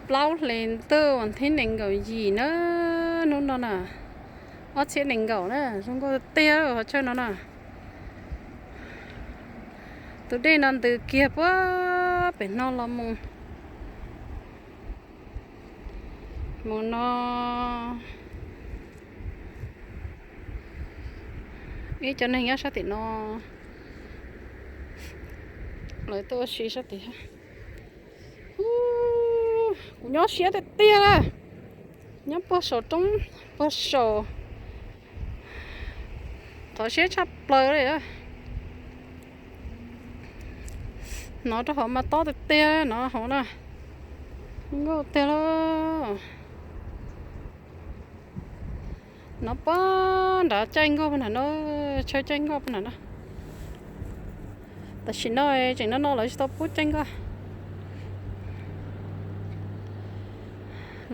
plaub hlis ntuj vas thib nees nkaum yim na, hnub no na, ob txhiab nees nkaum na, zoo nkauj tiag qhov chaw no na. Tus dej no ntws kiag puag pem no los mus, mus no ib co neeg nyob sab tim no, lawv tuaj ua si sab tim. Kuv nyob siab tiag tiag, nyob puag saum roob, puag saum, qhov siab tshaj plaws li. Nov rau hauv mas tob tiag tiag, nov hauv na, nkauj tiag lauj. Nov puag nrad caij nkoj puag nram no, chaw caij nkoj puag nram no. Tam sim no tseem no no lawv tsis tau pub caij nkoj.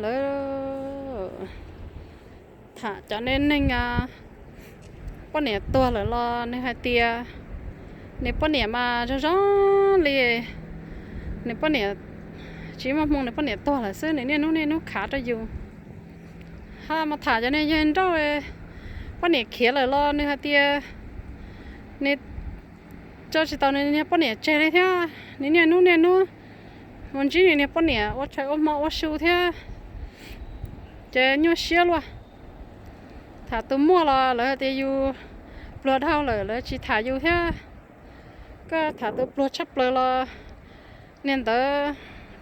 Lawv tham cov neeg, poj niam tuag lawm los nws hais tias nws poj niam mas zoo zoo li, nws poj niam tsis muaj hmoo, nws poj niam tuag lawm xwb, nws niaj hnub niaj hnub khav rau yus. Ho mus tham cov niag yawg nrauj, poj niam khiav lawm los nws hais tias nws tso tsis tau nws niag poj niam tseg li thiab, nws niaj hnub niaj hnub mus ntsib nws niag poj niam ua tshais ua hmo ua su thiab, ces nyuaj siab luaj. Tham tus muaj los lawv hais tias yus pluag dhau lawm lawv tsis tham yus thiab. Koj tham tus pluag tshaj plaws los niag ntawd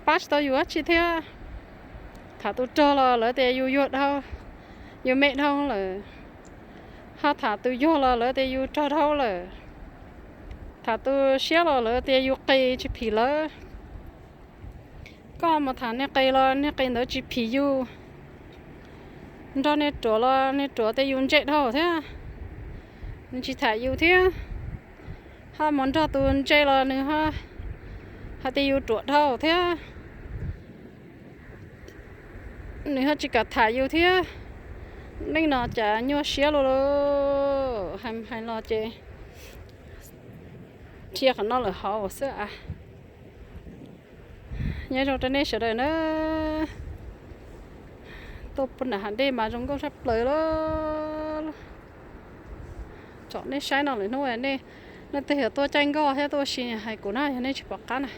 pab tsis tau yus dab tsi thiab. Tham tus rog los lawv tias yus yuag dhau, yus me dhau lawm. Ho tham tus yuag los lawv tias yus rog dhau lawm. Tham tus siab los lawv tias yus qis tsis phim lawv. Koj mus tham niag qis los niag qis ntawd tsis phim yus. Nrog niag ruam los niag ruam tias yus ntse dhau thiab, nws tsis tham yus thiab. Ho mus nrog tus ntse los nws hais tias yus ruam dhau thiab, nws ho tsis kam tham yus thiab. Neej no cas nyuaj siab luaj lauj, hais hais los ces dhia qhov no lawm hauv xwb a. Nyob zoo rau nej sawv daws na. Tuaj puag nram hav dej mas zoo nkauj tshaj plaws lauj. Tsom nej saib no lwm hnub nej, nej tej yog tuaj caij nkoj thiab tuaj ua si hais kuv na yog nej tsis pom qab na.